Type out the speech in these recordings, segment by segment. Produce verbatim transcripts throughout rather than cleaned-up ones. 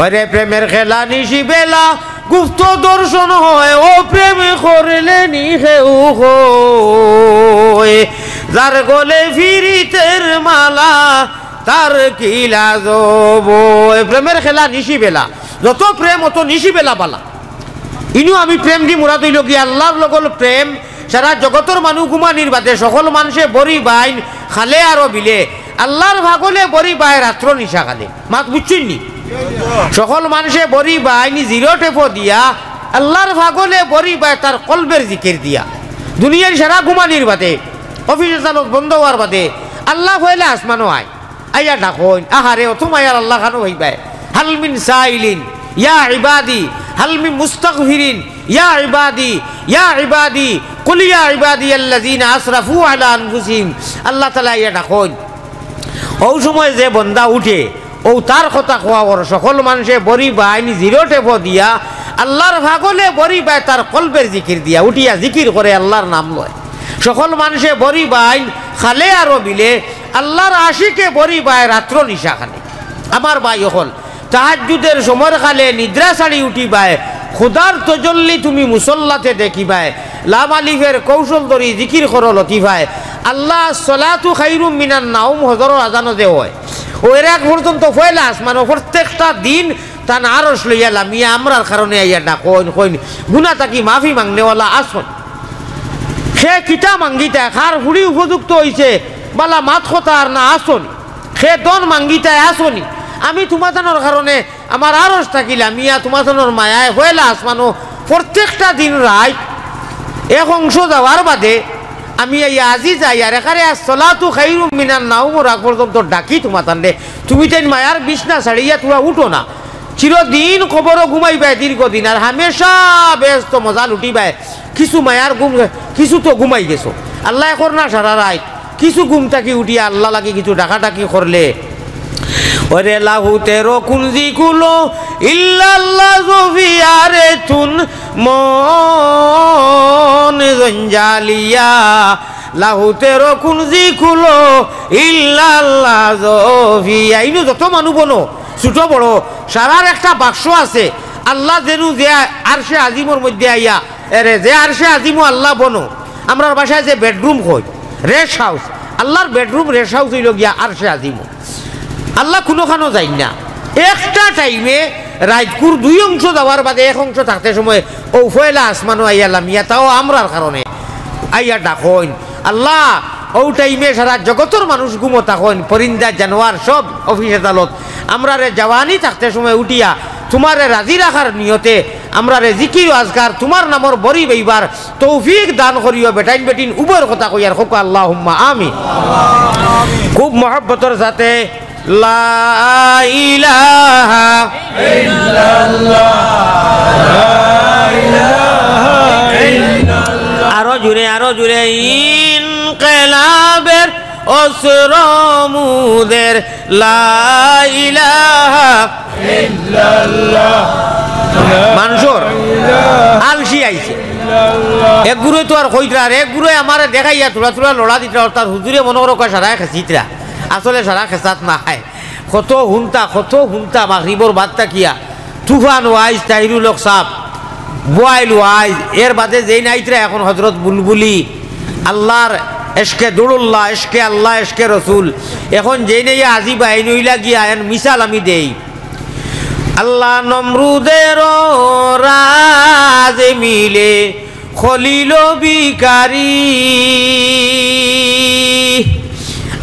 ওরে প্রেমের খেলা নিশি বেলা, গুপ্ত দর্শন হয়, ও প্রেম করলে নি কেউ কয়। যার গলে ফিরিতের মালা, তার কি লাজ বয়। প্রেমের খেলা নিশি বেলা, যত প্রেম অত নিশি বেলা বালা। ইনু আমি প্রেম দি মুরাদ অইলো কি আল্লার লগল প্রেম। সারা জগতর মানুষ ঘুমানির বাদে সকল মানষে বড়ি বাইন খালে আরো বিলে, আল্লার পাগলে বড়ি বায় রাত্র নিশা কালে। মাত বুঝছইন নি? সকল মানষে বড়ি বাইন জিরো টেপো দিয়া, আল্লার পাগলে বড়ি বায় তার কলবের জিকির দিয়া। দুনিয়ার সারা ঘুমানির বাদে, অফিস আদালত বন্ধ অওয়ার বাদে আল্লা পয়লা আসমানো আয়। আইয়া ডাকইন, আহারে, অত মায়ার আল্লা খানো অইবায়। হাল মিন সাইলিন, ইয়া ইবাদি, হাল মিন মুস্তাগফিরিন, ইয়া ইবাদি, ইয়া ইবাদি, কুল ইয়া ইবাদিয়াল্লাযিনা আসরাফু আলা আনফুসিহিম। আল্লা তাআলা আইয়া ডাকইন। অউ সময় যে বন্দা উঠে, অউ তার কথা কওয়া অর, সকল মানষে বড়ি বাইন জিরো টেপো দিয়া, আল্লার পাগলে বড়ি বায় তার কলবের জিকির দিয়া, উঠিয়া জিকির করে আল্লার নাম লয়। সকল মানষে বড়ি বাইন খালে আরো বিলে, আল্লার আশিকে বড়ি বায় রাত্র নিশা কালে। আমার ভাই অকল, তাহাজ্জুদের সমর কালে নিদ্রা ছাড়ি উঠিবায়, খুদার তজল্লি তুমি মুসল্লাতে দেখিবায়, লাম আলিফের কৌশল ধরি জিকির করো লতিফায়। আল্লা, সলাতু খাইরুম মিনান নাউম হজরর আজানো যে অয়, অউ এর আগ পর্যন্ত পয়লা আসমানো প্রত্যেকটা দিন তান আরশ লইয়া লামিয়া আমরার কারণে আইয়া ডাকইন, কইন, গুনা থাকি মাফি মাংনেওয়ালা আছইন। কে কিতা মাঙ্গিতায়, কার ফুড়ি উপযুক্ত অইছে, বালা মাত কথা আর না আছইন। কে ধন মাঙ্গিতায় আছইন। আমি তুমাতানর কারণে আমার আরশ থাকি লামিয়া তুমাতানর মায়ায় পয়লা আসমানো প্রত্যেকটা দিন রাইত এক অংশ যাওয়ার বাদে আমি আইয়া আজি যাই আর একারে আসসালাতু খাইরুম মিনান নাউমর আগ পর্যন্ত ডাকি তুমাতানরে। তুমিতাইন মায়ার বিছনা ছাড়িয়া তুরা উঠো না। চিরদিন কবরো ঘুমাইবায় দীর্ঘদিন, আর হামেশা বেহেস্তো মজা লুটিবায়। কিছু মায়ার ঘুম, কিছু তো ঘুমাই গেছো। আল্লায় কর না সারা রাইত, কিছু ঘুম থাকি উঠিয়া আল্লা লাগি কিছু ডাকাডাকি করলে। ওরে লাহু তেরো কুঞ্জি খুলো, ইল্লাল্লাহ জফিয়ারে তুন মন জঞ্জালিয়া। লাহু তেরো কুঞ্জি খুলো, ইল্লাল্লাহ জফিয়া। ইনো যত মানু বনো, ছোট বড়, সারার একটা বাক্স আছে। আল্লা যেনু যে আরশে আজিমর মধ্যে আইয়া, এরে যে আরশে আজিমো আল্লা বনো, আমরার ভাষায় যে বেডরুম কই, রেস্ট হাউস, আল্লার বেডরুম রেস্ট হাউস অইলো গিয়া আরশে আজিমো। আল্লা কুনুখানো যাইন না। একটা টাইমে রাইতকুর দুই অংশ যাওয়ার বাদে এক অংশ থাকতে সময় অউ পয়লা আসমানো আইয়া লামিয়া, তাও আমরার কারণে আইয়া ডাকইন। আল্লা, অউ টাইমে সারা জগতর মানুষ ঘুমো থাকইন, পরিন্দা, জানোয়ার, সব অফিস আদালত। আমরারে জওয়ানি থাকতে সময় উঠিয়া তুমারে রাজি রাখার নিয়তে আমরারে জিকির ও আজকার তুমার নামর বড়ি বাইবার তৌফিক দান করিও। বেটাইন বেটিন উভয়র কথা কইয়ার কউক্কা আল্লাহুম্মা আমিন। খুব মহব্বতর সাথে লা ইলাহা ইল্লাল্লাহ, লা ইলাহা ইল্লাল্লাহ। আরো জুরে, আরো জুরে। ইনকিলাবের অস্ত্র মুদের লা ইলাহা ইল্লাল্লাহ। মানষর আলসি আইছে। এক গুরুয়ে তো আর কইতরা, আর এক গুরুয়ে আমারে দেখাইয়া থুড়া থুড়া লড়া দিতরা, অর্থাৎ হুজুরে মনো করো কয় সারায় খেছিতরা, আসলে সারা খেছাত নায়। কত হুনতা, কত হুনতা, মাগরিবর বাদ থাকিয়া তুফান ওয়াইজ, তাহিরুল হক সাব, বোয়াইল ওয়াইজ, এর বাদে যেইন আইতরা এখন হজরত বুলবুলি, আল্লার এশকে দুরুল্লাহ, এশকে আল্লাহ, এশকে রসুল। এখন যেইন আইয়া আজি বাইন অইলা গিয়া, এন মিসাল আমি দেই। আল্লা নমরুদের রাজ মিলে খলিল ভিখারি।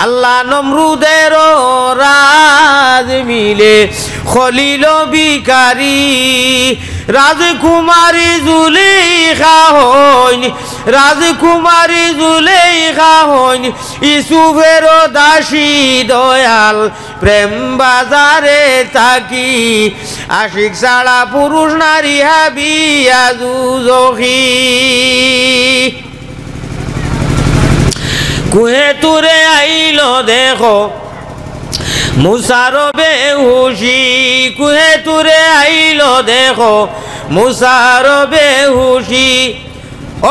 আল্লা নমরুদের রাজ মিলে খলিল ভিখারি। রাজকুমারী জুলেখা হইন, রাজকুমারী জুলেখা হইন, ইউসুফের দাসী দয়াল, প্রেম বাজারে থাকি। আশিক ছাড়া পুরুষ নারী হাবিয়া দুজখি। কুহে তুরে আইলো দেখো মুসার বেহুশি, কুহে তুরে আইলো দেখো মুসার বেহুশি।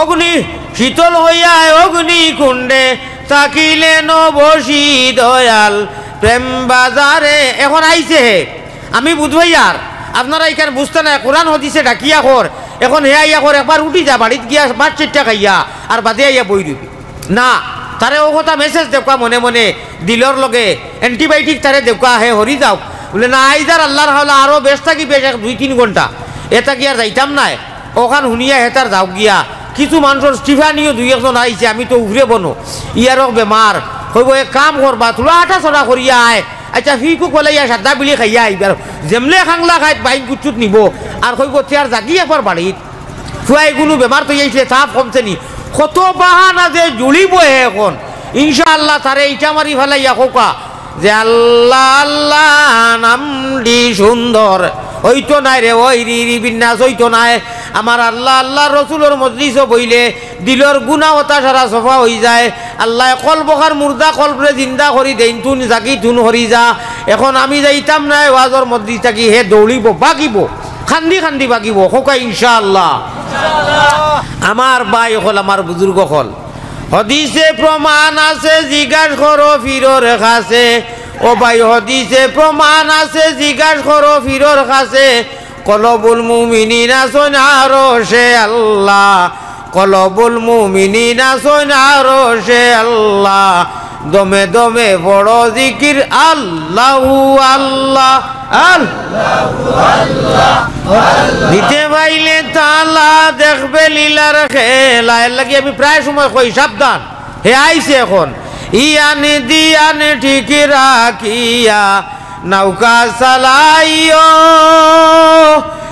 অগ্নি শীতল হইয়া অগ্নিকুণ্ডে থাকিলেন বসি দয়াল প্রেম বাজারে। এখন আইছে হে, আমি বুঝবাই আর আপনারা ইখান বুঝতা নায়, কোরআন হাদিসে ডাকিয়া কর, এখন হে আইয়া কর, একবার উঠি যা, বাড়িত গিয়া ভাত চাইট্টা খাইয়া আর বাদে আইয়া বই রইবি। না, তারে অউ কথা message দেউক্কা মনে মনে, দিলর লগে antibiotic তারে দেউক্কা, হে হরি যাউক। বুলে, "না, আইজ আর আল্লার হাওলা, আরো বেশ থাকি বেশ এক দুই তিন ঘন্টা, এ থাকি আর যাইতাম নায়।" অখান হুনিয়া হে তার যাউক গিয়া। কিছু মানষর স্টিফানিও দুই একজন আইছে, আমি তো উফরে বনো, ইয়ারও বেমার। কইবো, "এক কাম করবা, থুড়া হাঁটা চলা করিয়া আয়।" আইচ্ছা, ফিকুক বলাইয়া সাদা বিড়ি খাইয়া আইবার। যেমনে খাংলা খাইত বাইন কুচ্চুত নিবো। আর কইবো, "তে আর যাগি একবার বাড়িত।" ফুয়াইগুনু বেমার তো আইছলে তাপ কমছে নি। কত বাহানা যে জুড়িবো হে এখন। ইনশাআল্লাহ তারে ইটা মারি ফালাইয়া কউক্কা যে আল্লাহ আল্লাহ নামটি সুন্দর। অইতো নায় রে, ওই রি রি বিন্যাস অইতো নায়। আমার আল্লাহ আল্লার রসুলর মজলিসো বইলে দিলর গুনা হতা সারা সফা অইযায়। আল্লায় কলবখান মুর্দা কলবরে জিন্দা করি দেইন, তুন যাগি তুন হরি যা। এখন আমি যাইতাম নায়, ওয়াজর মজলিস থাকি হে দৌড়িবো, বাগিবো, কান্দি কান্দি বাগিবো, কউক্কা ইনশাআল্লাহ। আমার ভাই অকল, আমার বুজুর্গ অকল, হাদিসে প্রমাণ আছে, জিজ্ঞাস করো পীরর কাছে। ও ভাই, হাদিসে প্রমাণ আছে, জিজ্ঞাস করো পীরর কাছে। কলবুল মুমিনিন আছইন আরশে আল্লাহ, কলবুল মুমিনিন আছইন আরশে আল্লাহ। দমে দমে বড় জিকির আল্লাহু আল্লাহ, আল্লাহু আল্লাহ, আল্লাহ। দিতে পাইলে তালা দেখবে লীলার খেলা। এর লাগি আমি প্রায় সময় কই, সাবধান, হে আইছে এখন। ইয়ান দিয়ান ঠিক রাখিয়া নৌকা চালাইও,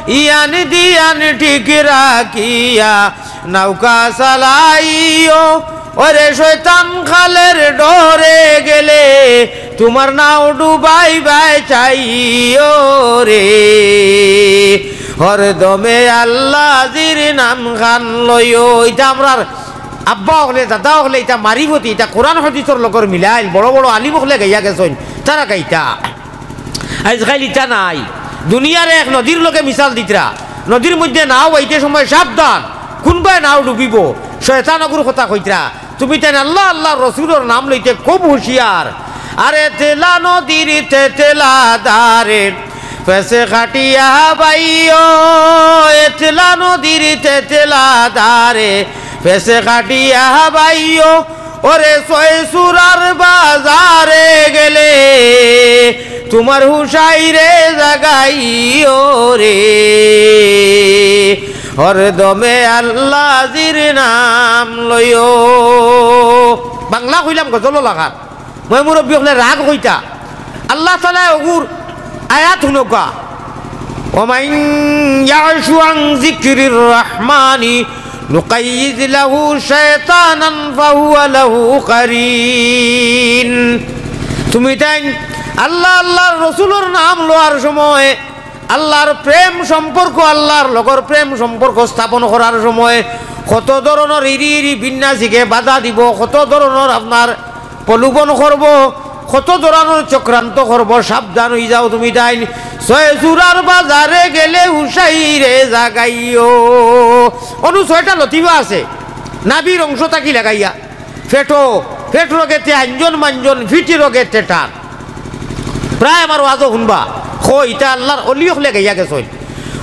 ইয়ান দিয়ান ঠিক রাখিয়া নৌকা চালাইও। ওরে শয়তান খালের ডরে গেলে তুমার নাও ডুবাইবায় চাইও রে। হরদমে আল্লাজির নাম খান লইও। ইটা আমরার আব্বা অকলে, দাদা অকলে, ইটা মারিফতি, ইটা কোরআন হাদিসর লগর মিলাইল, বড় বড় আলিম অকলে গাইয়া গেছইন, তারা গাইতা। আইজকাইল ইতা নাই। দুনিয়ারে এক নদীর লগে মিসাল দিতরা। নদীর মধ্যে নাও বাইতে সময় সাবধান, কুনবায় নাও ডুবিবো। শয়তান অগুর কথা কইতরা। তুমি তাইন আল্লাহ, আল্লাহর রসুলর নাম লইতে খুব হুঁশিয়ার। আরে তেলা নদীর তেতেলা দারে, ফেসে কাটিয়া বাইও, এতলা নদীর তেতলা দারে, ফেসে কাটিয়া বাইও, ওরে ছয় সুরার বাজারে গেলে, তুমার হুশাইরে জাগাইও রে, হরদমে আল্লাজির নাম লইও। বাংলা কইলাম গজল লাখান। ময় মুরব্বী অকলে রাগ কইতা। আল্লাহ তাআলায় অগুর আয়াত হুনউক্কা। ومن يعش عن ذكر الرحمن نقيض له شيطانا فهو له قرين। তুমি তাইন আল্লাহ, আল্লাহর রসুলর নাম লওয়ার সময় আল্লাহর প্রেম সম্পর্ক, আল্লাহর লগর প্রেম সম্পর্ক স্থাপন করার সময় কত ধরনর ইরি ইরি বিন্যাসীকে বাধা দিবো, কত ধরনর আপনার প্রলোভন করবো, কত ধরনর চক্রান্ত করবো। সাবধান অইযাও তুমি তাইন। ছয় সুরার বাজারে গেলে হুশাইরে জাগাইও। অনো ছয়টা লতিফা আছে, নাভির অংশ থাকি লাগাইয়া। পেটো, পেট রগেতে আঞ্জন মাঞ্জন, পিঠি রগেতে টান। প্রায় আমার ওয়াজো হুনবা, কই, ইতা আল্লাহর অলি অকলে গাইয়া গেছইন।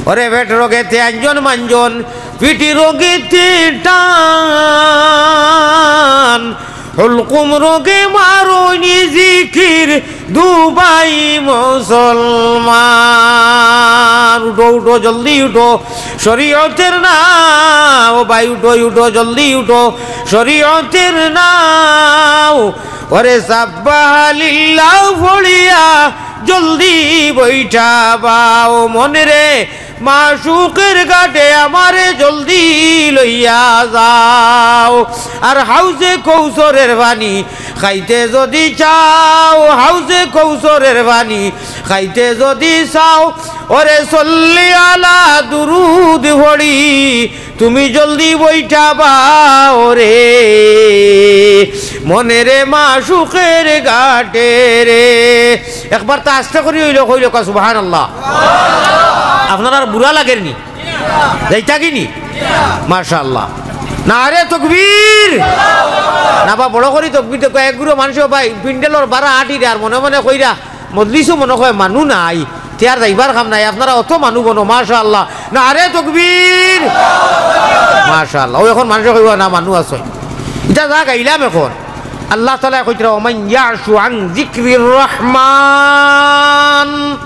ওরে পেট রগেতে আঞ্জন মাঞ্জন, পিঠি রগেতে টান। হুলকুম রগে মারইনি জিকির, দুবাই মুসলমান। উঠো, উঠো, জলদি উঠো, শরীয়তের নাও। ভাই উঠো, উঠো, জলদি উঠো, শরীয়তের নাও। ওরে সাব্বাহা লিল্লাহ পড়িয়া জলদি বইঠা বাও। মনরে মাশুকের ঘাটে আমারে জলদি লইয়া যাও। আর হাউজে কৌসরের পানি খাইতে যদি চাও, হাউজে কৌসরের পানি খাইতে যদি চাও, ওরে সল্লি আলা দুরুদ পড়ি তুমি জলদি বইঠা বাও রে, মনরে মাশুকের ঘাটে রে। একবার তা আস্তে করি অইলো, কইলো কা সুবহানাল্লাহ। আপনারার বুরা লাগের নি? যাইতা কি নি? মাশাআল্লাহ। নারে তকবীর। না বা বড় করি তকবীর দেখো, এক গুরু মানুষ ভাই পিন্ডেলর বারা আটিরা আর মনে মনে কইরা মজলিসও মনে কয় মানু নাই। ইয়ার যাইবার কাম নাই, আপনারা অত মানু বনো, মাশাআল্লাহ। নারে তকবীর, মাশাআল্লাহ। অউ অখন মানষে কইবা না মানু আছইন। ইটা যা গাইলাম অখন, আল্লাহ তাআলায় কইতরা, "ওমান ইয়াশু আন যিকরির রহমান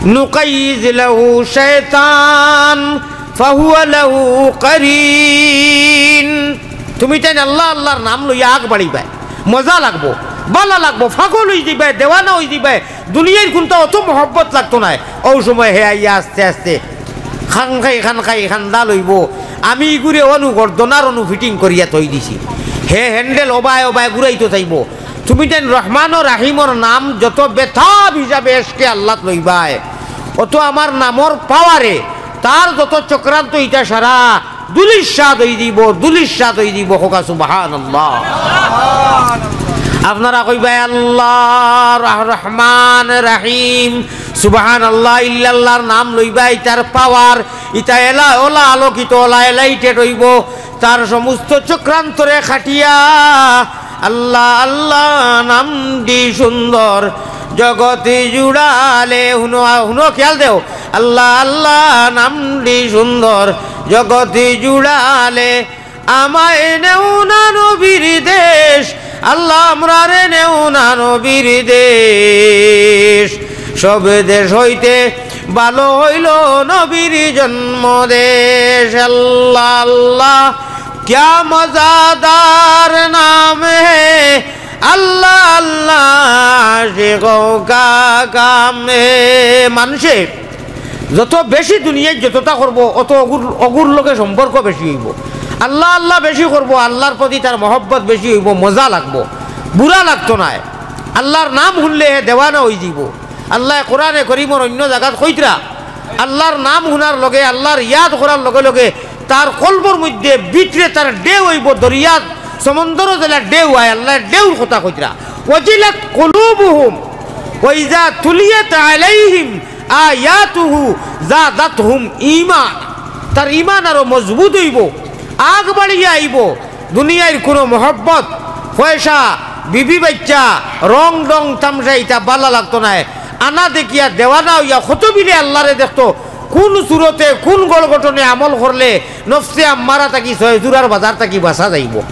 নুকাইয়িজ লাহু শাইতান ফাহুয়া লাহু কারিন।" তুমিতাইন আল্লাহ, আল্লাহর নাম লইয়া আগ বাড়িবায়, মজা লাগবো, বালা লাগবো, পাগল অইযিবায়, দেওয়ানা অইযিবায়, দুনিয়ার কুনতা অত মহব্বত লাগতো নায়। অউ সময় হে আইয়া আস্তে আস্তে খান খাই, খান খাই, খান্দা লইবো। আমি ইগুরে অনু গর্দনার অনু fitting করিয়া থই দিছি। হে handle ওবায় ওবায় ঘুরাইতো চাইবো। তুমিতাইন রহমান ও রাহিমর নাম যত বেতাব হিসাবে এশকে আল্লাত লইবায়, অত আমার নামর power-এ তার যত চক্রান্ত ইতা সারা ধুলিস্যাৎ অইযিবো, ধুলিস্যাৎ অইযিবো। কউক্কা সুবহানাল্লাহ। আপনারা কইবায় আল্লাহ, রাহ-, রহমান, রাহিম। সুবহানাল্লাহ, ইল্লাল্লাহর নাম লইবায়, ইতার power, ইতা এলা, ওলা আলোকিত, ওলা enlightened অইবো। তার সমস্ত চক্রান্তরে খাটিয়া আল্লাহ আল্লাহ নামটি সুন্দর জগতে জুড়ালে। হুনো, হুনো, খেয়াল দেও। আল্লাহ আল্লাহ নামটি সুন্দর জগতে জুড়ালে। আমায় নেও না নবীর দেশ, আল্লাহ আমরারে নেও না নবীর দেশ। সব দেশ হইতে ভালো হইল নবীর জন্ম দেশ। আল্লাহ আল্লাহ, ক্যা মজাদার নাম হে, আল্লাহ আল্লাহ আশিকোঁ কা কাম হে। মানষে যত বেশি দুনিয়াত যততা করবো, অত অগুর, অগুর লগে সম্পর্ক বেশি অইবো। আল্লাহ আল্লাহ বেশি করবো, আল্লাহর প্রতি তার মহব্বত বেশি অইবো, মজা লাগবো, বুরা লাগতো নায়। আল্লাহর নাম হুনলে হে দেওয়ানা অইযিবো। আল্লায় কোরআনে করিমর অইন্য জাগাত কইতরা, আল্লাহর নাম হুনার লগে, আল্লাহর ইয়াদ করার লগে লগে তার কলবর মধ্যে ভিতরে তার ঢেউ অইবো, দরিয়াত সমুন্দরো যেলা ঢেউ আয়, আল্লায় ঢেউর কথা কইতরা। ওয়াজিলাত কুলুবুহুম ওয়া ইযা তুলিয়াত আলাইহিম আয়াতুহু যাদাতহুম ঈমানা। তার ঈমান আরো মজবুত অইবো, আগ বাড়িয়া আইবো। দুনিয়ার কুনু মহব্বত, পয়সা, বিবি বাইচ্চা, রং ঢং তামশা ইতা বালা লাগতো নায়। আনা দেখিয়া দেওয়ানা অইয়া কত বিলে আল্লারে দেখতো। কুন সুরতে, কুন গড় গঠনে আমল করলে নফসে আম্মারা থাকি ছয় জুরার বাজার থাকি বাচা যাইবো।